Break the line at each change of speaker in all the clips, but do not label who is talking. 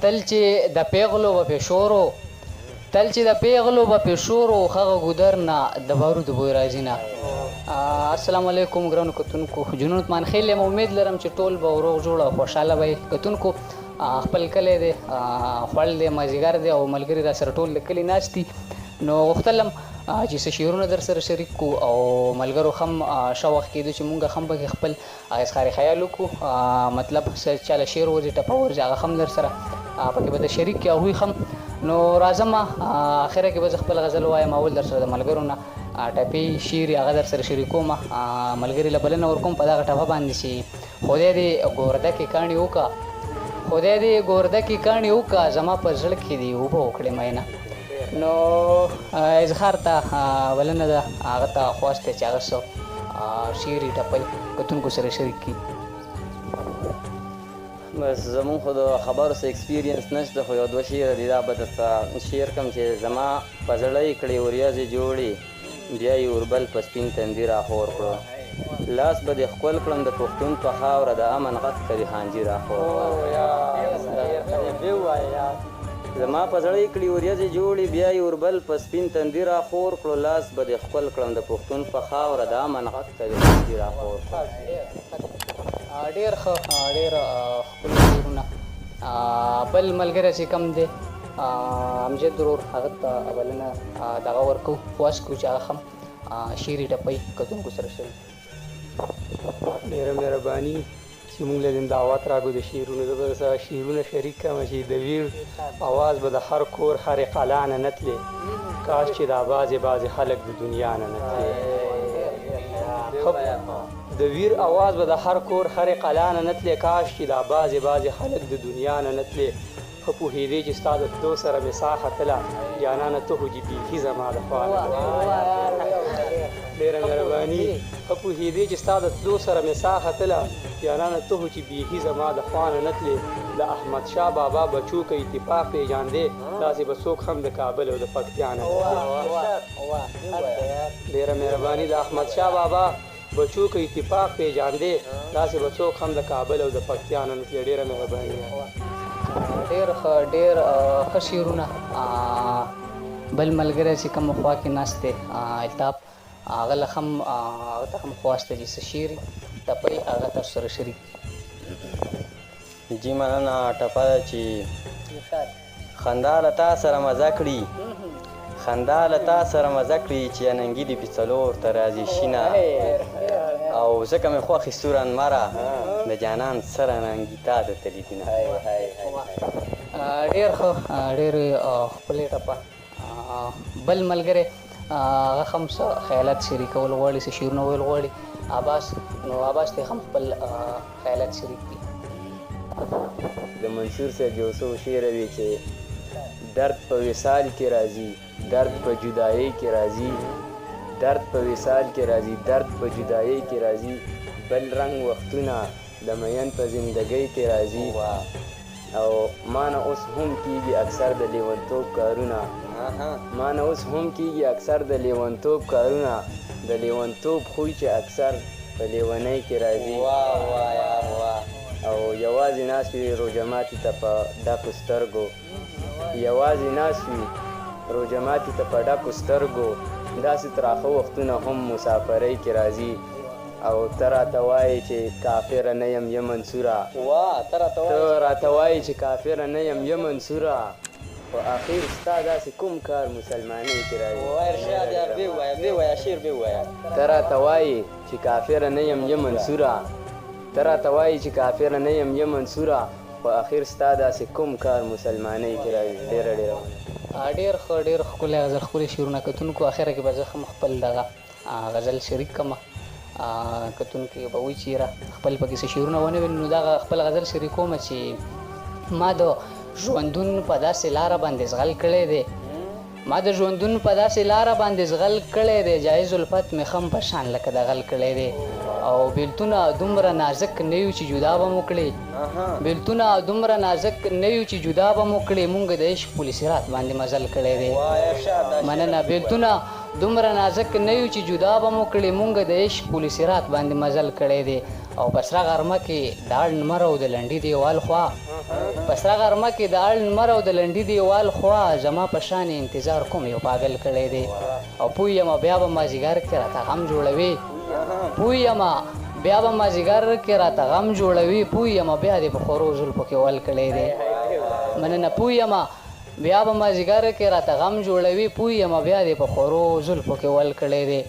تل چې د پیغلو به پې شور و، تل چې د پیغلو به پې شور و، هغه ګودر نه د بارودو بوی راځي نه. السلام علیکم ګرانو کتونکو، جنون اتمانخیل یم. امید لرم چې ټول به روغ جوړ او خوشحاله به یئ. کتونکو، خپل کلی دی، خوړ دی، مازیګر دی او ملګري را سره ټول د کلي ناست دي، نو غوښتلم چې څه شعرونه در سره شریک کو او ملګرو هم ښه وخت کېدو چې مونږ هم پکې خپل اظهار خیال وکړو، مطلب څه چاله شعر ورځي، ټپه ورځي، هغه هم در سره پکې به د شریک کړي هغوی هم. نو راځم، اخره کې به زه خپل غزل وایم. اول در سره د ملګرو نه ټپې، شعر هغه در سره شریکوم. ملګري له بلنه ورکوم په دغه ټپه باندې چې خدای دې ګورده کې کاڼي وکه، خدای دې ګورده کې کاڼي وکه، زما په زړه کې دې اوبه وکړې مینه. نو اظهار ته بلنه ده، هغه ته خواست دی چې هغه څه شعري ټپۍ کتونکو سره شریک کړي.
بس زمونږ خو د خبرو څه ایکسپیرینس نشته، خو یو دوه شعره دي، دا به درته شعر کړم چې زما په زړه یې کړې وریځې جوړې، بیا یې اوربل په سپین تندي راخور کړو، لاس به دې ښکل کړم د پښتون په خاوره، د امن غږ ته دې خانجي راخور کړو. زما په زړه یې کړې وریځې جوړې، بیا یې اوربل په سپین تندي راخور کړو، لاس به دې ښکل کړم د پښتون په خاوره، د امن غږ ته دې خانجي راخور کړو.
ډېر ښه، ډېر ښکلي شعرونه. بل ملګری چې کوم دی، امجد ورور، هغه ته بلنه دغه ورکوو، خواست کوو چې هغه هم شعري ټپۍ کتونکو سره شریک.
ډېره مهرباني چې موږ له دې دعوت راکړو د شعرونو. زه به درسره شعرونه شریک کړم چې د ویر اواز به د هر کور هرې قلا نه نه تلې، کاش چې دا بعضې بعضې خلک د دنیا نه نه تلې. د ویر اواز به د هر کور هرې قلا نه نه تلې، کاش چې دا بعضې بعضې خلک د دنیا نه نه تلې. ښه پوهېدې چې ستا د تلو سره مې ساه ختله، جانانه ته خو جې بیخي زما د خوا نه. ډېره مهرباني. ښه پوهېدې چې ستا د تلو سره مې ساه ختله، جانانه ته خو چې بیخي زما د خوا نه نه تلې. د احمد شاه بابا بچو که اتفاق پېژاندې، داسې به څوک هم د کابل او د پکتیا نه نه تلې. ډېره مهرباني. د احمد شاه بابا بچو که اتفاق پېژاندې، داسې به څوک هم د کابل او د پکتیا نه نه تلې. ډېره مهرباني.
ډېر ښه، ډېر ښه شعرونه. بل ملګری چې کوم خوا کې ناست دی، الطاف، هغه له هم هغه ته هم خواست دی چې څه شعر ټپۍ هغه تاسو سره شریک کړي.
جی مننه. ټپه ده چې خندا له تا سره مزه کړي، خندا له تا سره مزه کړي چې اننګي دې په څلور ته راځي شینه، او ځکه مې خوښي سور انمره د جانان سره اننګي تا د تلي دینه.
ډېر ښه، ډېر ښکلې ټپه. بل ملګری هغه هم څه خیالات شریکول غواړي، څه شعرونه ویل غواړي، عباس. نو عباس ته هم خپل خیالات شریک کړي.
د منصور صاحب یو څو شعره وي چې درد په وصال کې راځي، درد په جدایۍ کې راځي، درد په وصال کې راځي، درد په جدایۍ کې راځي، بل رنګ وختونه د مین په زندګۍ کې راځي، او مانه اوس هم کیږي اکثر د لیونتوب کارونه، مانه اوس هم کیږي اکثر د لیونتوب کارونه، د لیونتوب خوی چې اکثر په لیونۍ کې راځي، او یوازې ناست وي روژه ماتي ته په ډکو سترګو، یوازې ناست وي روژه ماتي ته په ډکو سترګو، داسې تراخه وختونه هم مسافرۍ کې راځي، او ته راته وایې چې کافره نه یم يه منصوره، ته راته وایې چې کافره نه یم يه منصوره، خو اخیر ستا داسې کوم کار مسلمانۍ کې راځي. ته راته وایې چې کافره نه یم يه منصوره، ته راته وایې چې کافره نه یم يه منصوره، خو اخیر ستا داسې کوم کار مسلمانۍ کې راځي. ډېره ډېره مننه.
ډېر ښه، ډېر ښکلی غزل، ښکلي شعرونه. کتونکو، اخره کې به زه هم خپل دغه غزل شریک کړم. کتونکي به وایي چې یاره خپل پکې څه شعرونه ونه ویل. نو دغه خپل غزل شریکوم چې ما د ژوندون په داسې لاره باندې زغل کړی دی، ما د ژوندون په داسې لاره باندې زغل کړی دی، جایز الفت مې خم په شان لکه د غل کړی دی، او بیلتونه دومره نازک نه یو چې جدا به مو کړې، بیلتونه دومره نازک نه یو چې جدا به مو کړې، مونږ د عشق پل صراط باندې مزل کړی دی. مننه. بیلتونه دومره نازک نه یو چې جدا به مو کړې، مونږ د عشق پل صراط باندې مزل کړی دی. او په سره غرمه کې د اړ نمر او د لنډي دیوال خوا، په سره غرمه کې د اړ نمر او د لنډي دیوال خوا زما په شان انتظار کوم یو پاګل کړی دی. او پوه یم بیا به مازیګر کې راته غم جوړوي، پوه یم بیا به مازیګر کې راته غم جوړوي، پوه یم بیا دې په خورو زلفو کې ول کړی دی. مننه. پوه یم بیا به مازیګر کې راته غم جوړوي، پوه یم بیا دې په خورو زلفو کې ول کړی دی.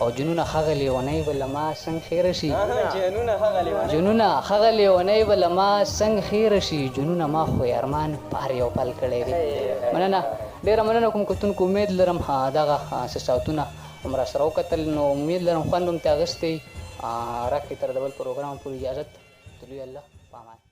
او جنونه هغه لیونی به له ما څنګه خیره شي، جنونه هغه لیونی به له ما څنګه خیره شي، جنونه ما خو یې ارمان په هر یو پل کړی دی. مننه، ډېره مننه کوم کتونکو. امید لرم دغه څه ساعتونه هم راسره وکتل، نو امید لرم خوند هم ترې اخیستی. راکړئ تر د بل پروګرام پورې اجازت. د لوی الله په امان.